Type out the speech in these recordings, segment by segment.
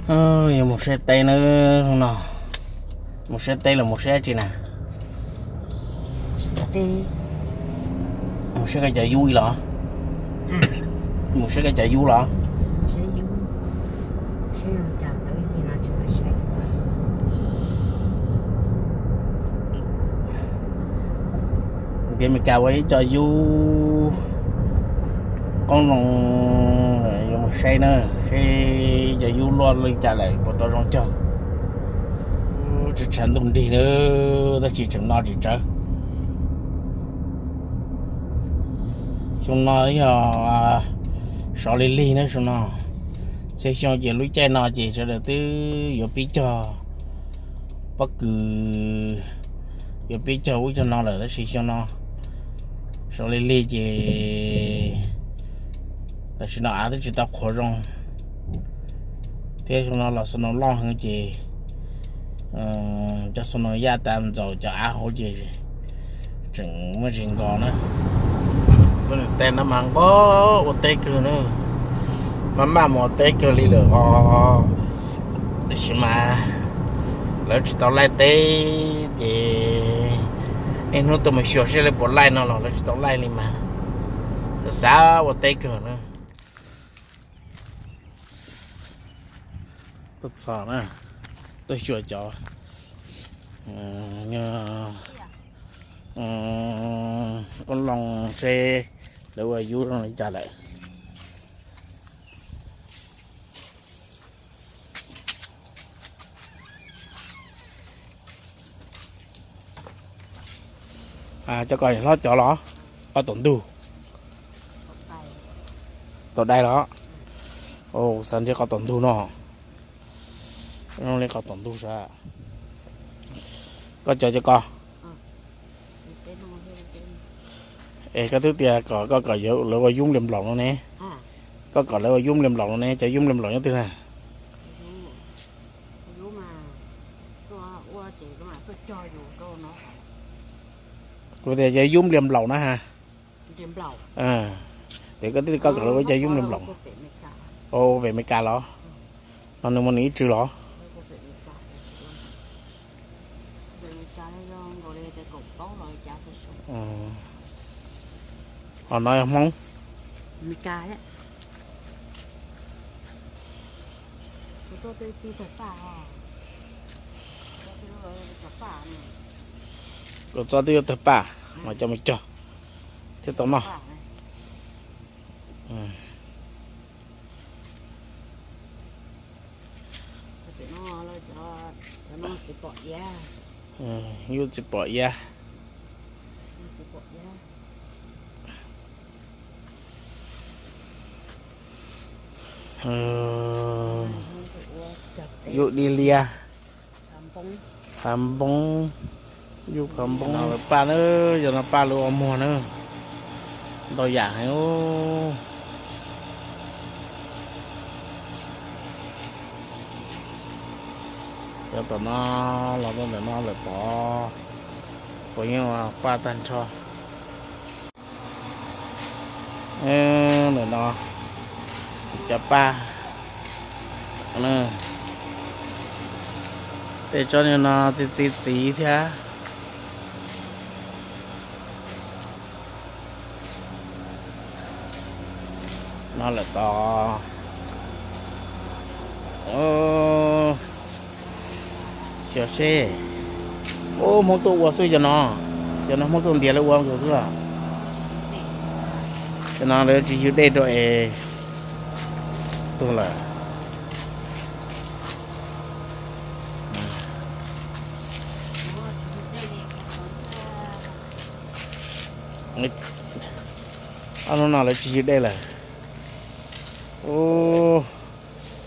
Yuav mus saib teb na no. Mus saib teb los mus saib dab tsi na? Mus saib koj cov yub los? Mus saib koj cov yub los? Ntiav Meskas ua ib co yub qoob loo, yuav mus saib na, saib cov yub luaj li cas lawm puas tau zoo cog. Tshav ntuj nrig na, tab sis tseem no tsis tsawv. Xyoo no yog sov lig lig na xyoo no. Txhia xyoo ces lub caij no ces sawv daws twb yuav pib cog pob kws, yuav pib cog ub cog no lawm, tab sis xyoo no sov lig lig ces tam sim no av twb tsis tau qhuav zoo, thiab xyoo no los xo noo loj heev ces cov xo noo yaj tas ntxaus cov av hauv ces tseem muaj tsis nkos na. Tus niam tais no mas nquag ua teb kawg na, maj maj mus ua teb kawg li lawm os. Tiam sis mas lawv tsis tau laij teb ces niaj hnub tuaj mus xyuas seb lawv puas laij no los lawv tsis tau laij li mas xav xav ua teb kawg na. Tuaj txog na, tuaj xyuas cov ub loo seb lawv ua yub zoo li cas lawm. Cov ko hlob cov los? Qos tom ntug, tom dai los? Xav nrhiav qos tom ntug no, zoo li qos tom ntug sav. Koj cov cov ko, es koj twb tias kom koj kom lawv ua yub nplias nplaum no ne, koj kom lawv ua yub nplias nplaum no ne, cov yub nplias nplaum nyob twg na? Kuv tias cov yub nplias nplaum na ha. Ces koj twb tias koj kom lawv ua cov yub nplias nplaum, ua pem Amelikas los? No nws muaj nws ib tswv los? Ho no yog Hmoob. Kuv txob twb yuav tawg paj mas coj mus cog thiab tau noj. Yub txiv pom iab. Yub dib liab, phav npoob, yub phav npoob. Lawv paj na, yog no paj lawv ua muag na, ntau yam heev. Cov tom no los rau ntawm no lawm tod, puas yeej ua paj tag nrho. Ntawm no cov paj, tej tsob no txiv txiv txiv thiab. No lawm tod. Xyov seb. Ub, Hmoob tuaj ua xwb cov no. Cov no Hmoob tuaj ntiav lawv ua nkaus xwb. Cov no lawv tsis ywg dej rau es tuag lawm. Ob hnub no lawv tsis ywg dej lawm.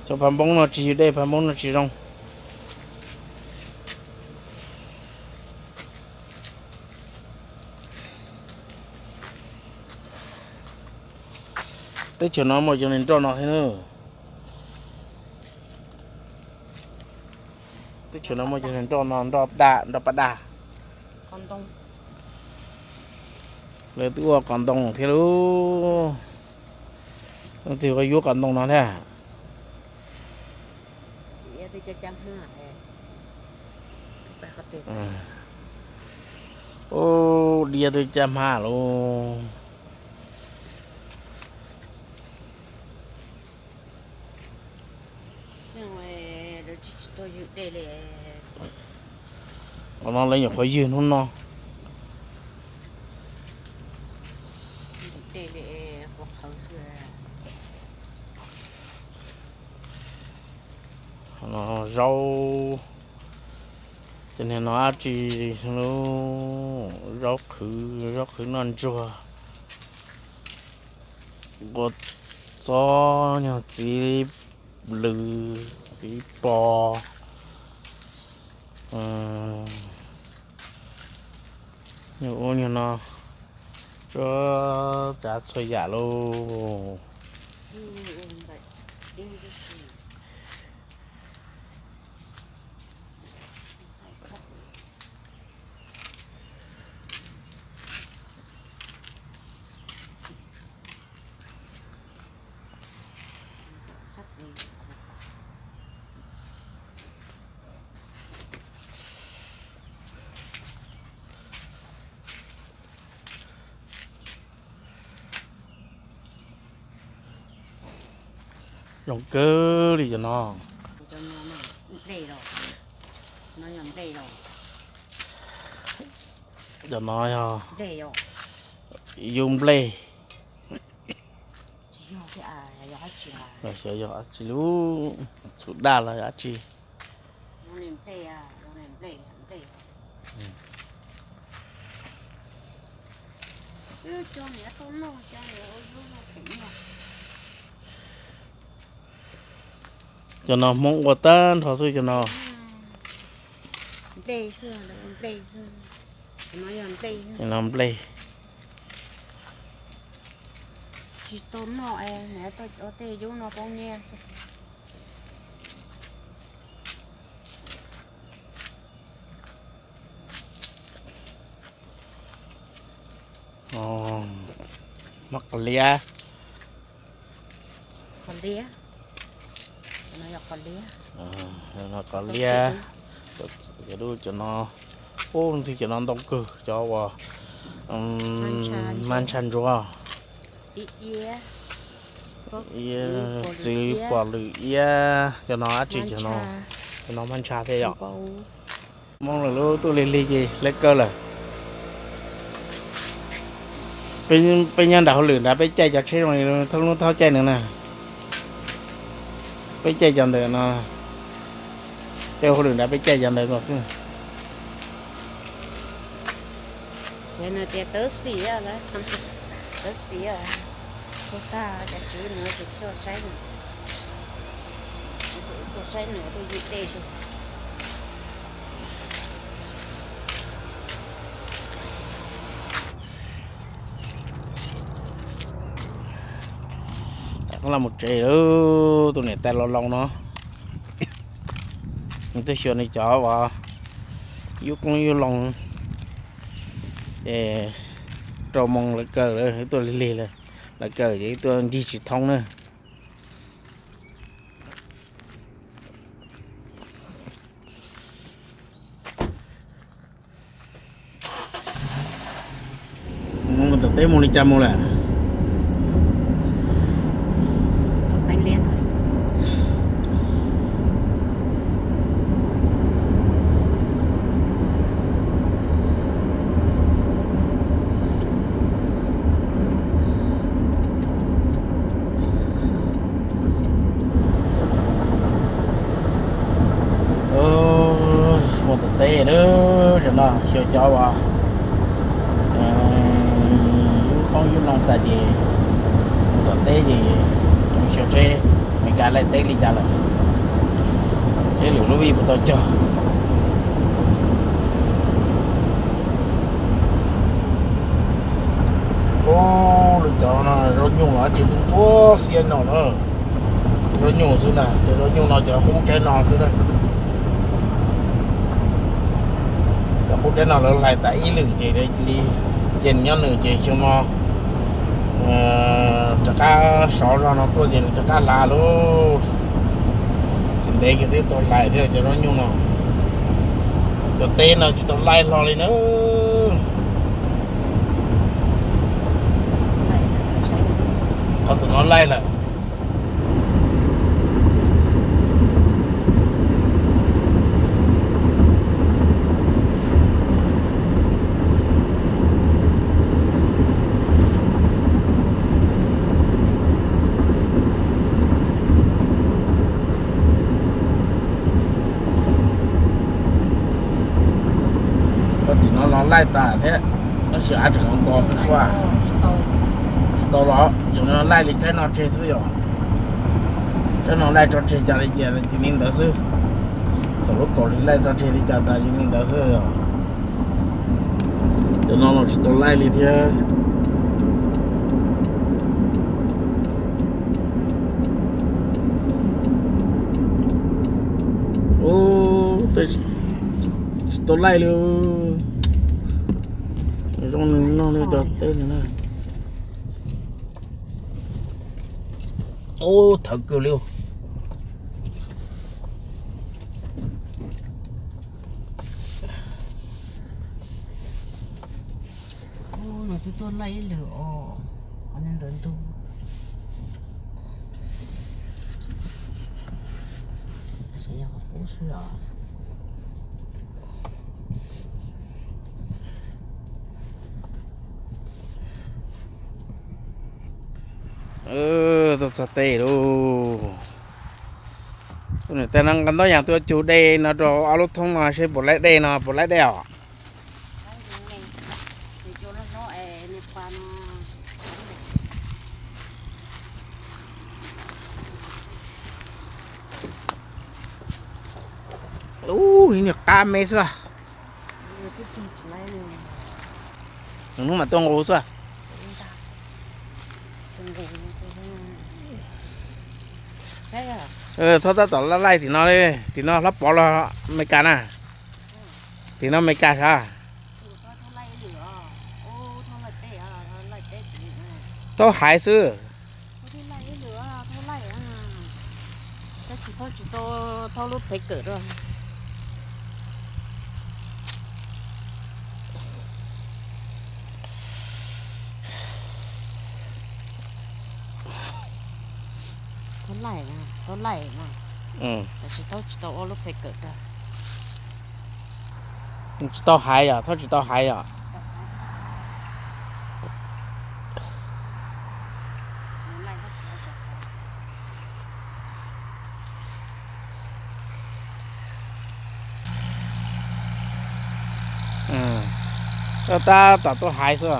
Cov phav npoob no tsis ywg dej, phav npoob no tsis zoo. Teb chaws no muaj cov niag nroj no thiab na. Teb chaws no muaj cov niag nroj no, nroj daj, nroj paj daj. Lawv twb ua qos ntoo thiab lauj. Leej twg yuav qos ntoo no thiab? Ub, diab twb caj hmab lauj. Qhov no lawv nyuam qhuav ywg hnub no. Zaub, ces niag no dab tsi, zaub qhwv, zaub qhwv noj ntsuag, nqua txob, nyuag txiv lws, txiv pos, nyuag ub nyuag no, tsuab tsav txhua yam lauj. Zoo kawg li cov no. Cov no yog yub nplej. Xyov yog dab tsi lub txhuv daj los yog dab tsi. Cov no Hmoob ua tag nrho xwb cov no. No nplej. Tsis tau noj, tej yub no poob nyiaj xwb. Hmab qos liab. Qos liab. Cov no, ub, ntxig cov no ntau kawg, cov uas mab ntsha ntsuab, txiv pos lwm iab, cov no dab tsi, cov no mab ntsha thiab yom. Hmoob lawv lub tuaj lig lig ces lawv kaw lawm. Peb nyob nram hauj lwm nrad peb caij cov tsheb zoo li thoob lub thaub caij no na. Peb caij cov ntawm no, peb hauj lwm nrad peb caij cov ntawd kom xwb. Tawb xis, tawb xis, ua tag cov tsev no ces tuaj saib, tuaj saib no tuaj ywg dej. Qoob laj mus tsev lawm, tus niam tais los laus no, nws twb xyuas nws cov uas yub qoob yub loo, es rau moo lawv kaw lawm, ib tuaj lig lig lawm, lawv kaw ces ib tuaj ncig tsis thoob na. Mus tom teb mus li cas mus lawm? Mus tom teb lawm, tam no xyuas cov uas yub qoob yub loo tas ces mus tom teb ces xyuas seb Meskas laij teb li cas lawm, seb lwm lub vij puas tau cog. Ub, lawv cov no zaub nyuj los dab tsi twb ntsuab xiab no na. Zaub nyuj xwb na, cov zaub nyuj no cov qub tsaib no xwb na. Cov qub tsaib no lawv hlais tas ib lwm ces cia li, ces nyob nws ces xyoo no rov qab sov zog no tuaj ces nws rov qab hlav lauj. Ces Ntev kiag twb tau laij thiab cov zaub nyuj no. Cov teb no tsis tau laij hlo li na. Qhov tus no laij lawm. Tim no los laij tas thiab, tab sis av tseem nkaus nkaus suab. Tsis tau los, yog no laij li tsaib no tseg xwb yom. Tsaib no laij tso tseg cas li cas ces li ntawd xwb. Thaum lub kaum hli laij tso tseg li cas tas ces li ntawd xwb yom. Cov no los tsis tau laij li thiab. Ub, tsis tau laij li. Zoo nws no nws cov teb no na. Ub, thawv kawg li. Ub, no twb tuaj laij ib lwm os, qhov ntawd ntug. Xyov yog qhov qub xwb os. Tuaj txog teb lauj. Tus niam tais no nqa ntau yam tuaj cug dej no rau ob lub thoob no seb puas laib dej no, puas laib dej os. Ub, niag qab me xwb. Nws hnub mam tuaj nqus xwb. Txhob tab tom laij tim no li, tim no hlob pov los Amelikas na. Tim no Amelikas sav. Thaub haiv xwb. Tsis tau haiv yom, thaub tsis tau haiv yom. Tab tom tuaj haiv xwb.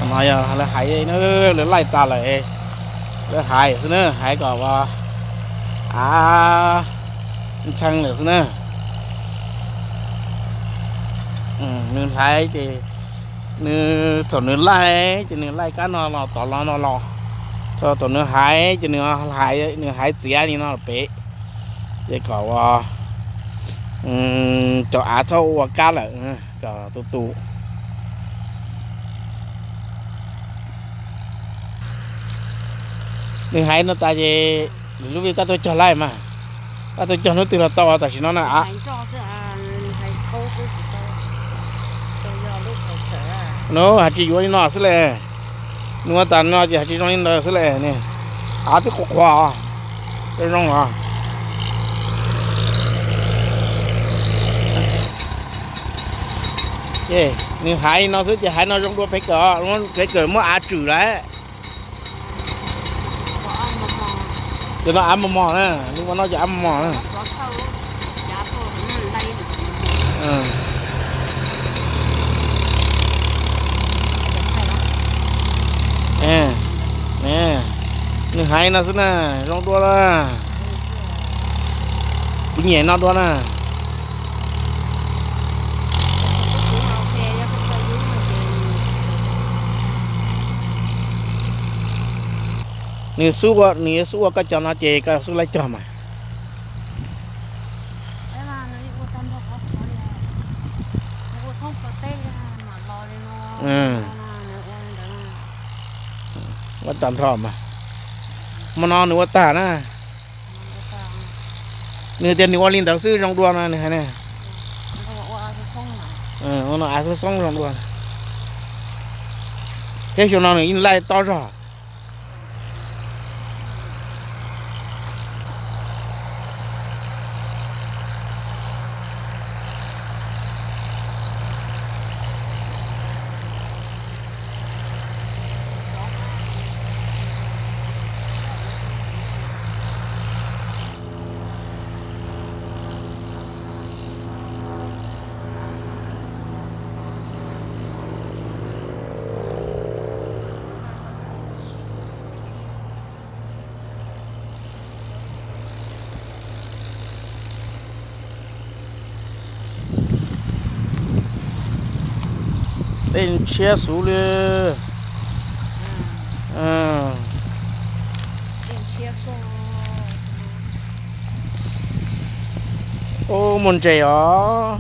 No yog lawv haiv, lawv laij tas lawm, lawv haiv xwb na, haiv kom av ntshee lawm xwb na. Nws haiv ces nws, thaum nws laij ces nws laij kab no los tod los no los, thaum nws haiv ces nws haiv txiav li no pem, ces kom cov av txhob ua kab lawm, kom tu tu. Nws haiv no tas ces lwm lub vij koj tuaj cog laij mas, koj tuaj cog hnub twg los tau, tam sim no na. Nws hais tsis yuav li no xwb le, nws ua tas no ces hais tsis zoo li ntawd xwb le. Av twb qhuav qhuav, zoo os. Nws haiv li no xwb ces haiv no zoo dua pem kawm, pem kawm muab av tswm lawm. Cov no av mos mos na, lub ua no ces av mos mos na. Nws haiv no xwb na, zoo dua lawm. Kuv nyiam no dua na. Nws xub ua, nws yuav xub ua koj cov no ces koj xub laib cog mas. Ua tag nrho mas. Hmo no nws ua tag na. Nws tias nws ua li ntawd xwb zoo dua no nws hais ne. Ua no av xoob xoob zoo dua. Thiab xyoo no nws yeej laij tob zog. Dej ntshiab xwb li. Ub, muaj ntses os.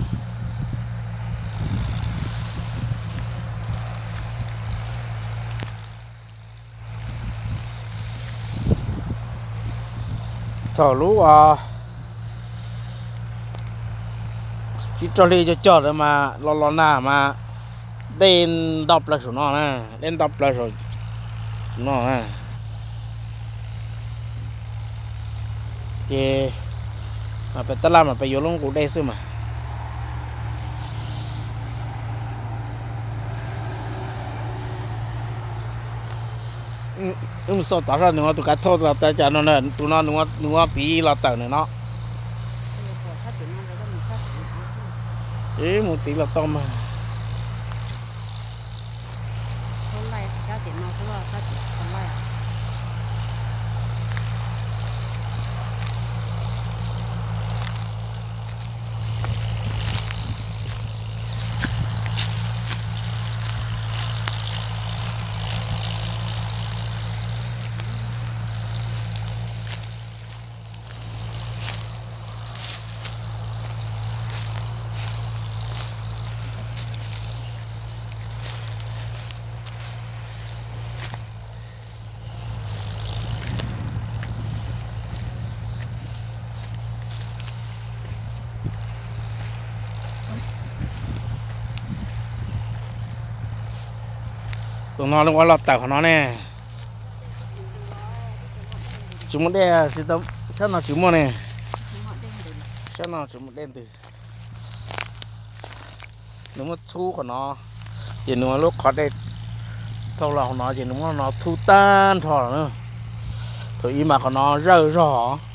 Thaum lub, a, tsib rau hli cog cog ntawd mas los los nag mas dej nto plaws saum no na, dej nto plaws saum no na. Ces pem tab laj mas peb yuav lub nqus dej xwb mas. Wb mus xauj tod soj nws ua tus kav thauj los tas cas no na, tus no nws ua tiv los tawm nws no. Ib mus tiv los tau mas. Tus no ua los tawm qhov no ne. Tsis muaj dej, sab no tsis muaj ne. Sab no tsis muaj dej ntws. Nws muab txhub qhov no, ces nws ua lub qhov dej thauj los qhov no ces nws muab no txhub tag nrho lawm na. Thaum ub mas qhov no zawj zog.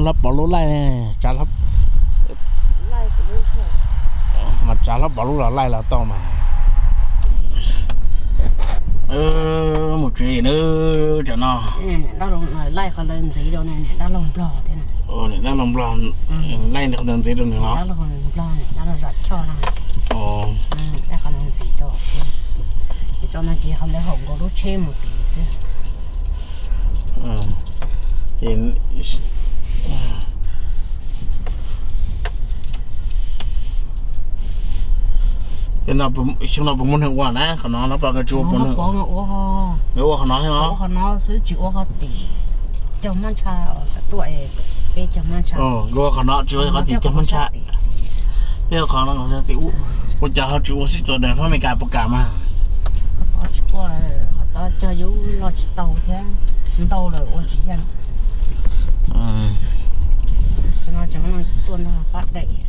Hlob Pov lub laij, mas tsav hlob Pov lub los laij los tau mas. Mus tsev na, tsam no. Laij qhov ntawd ntxiv rau niam dab laug Nplog thiab. Niam dab laug Nplog, laij qhov ntawd ntxiv rau nws los? Nplog, niam dab laug Zam Choj no. Laij qhov ntawd ntxiv rau. Ces tso no ces qhov ntawd haum nkaus lub tsheb mus tid xwb. Xyoo no puas muaj neeg ua na qhov no, Hlob Pov, nkawd tsis ua puas neeg? Nkawd ua qhov no thiab no? Qhov no xwb, tsis ua qhov tim cog mab ntsha tuaj, peb cog mab ntsha. Nkawd ua qhov no tsis ua qhov tim cog mab ntsha. Peb ua qhov no tim ub. Ua cas ho tsis ua xib txuas daim hlob Amelikas puas kam mas? Qhov tod tsis ua, qhov tod cog yus loj tsis tau thiab, ntau lawm ua tsis yeej. Tam no tseem tuaj nrog pab daim.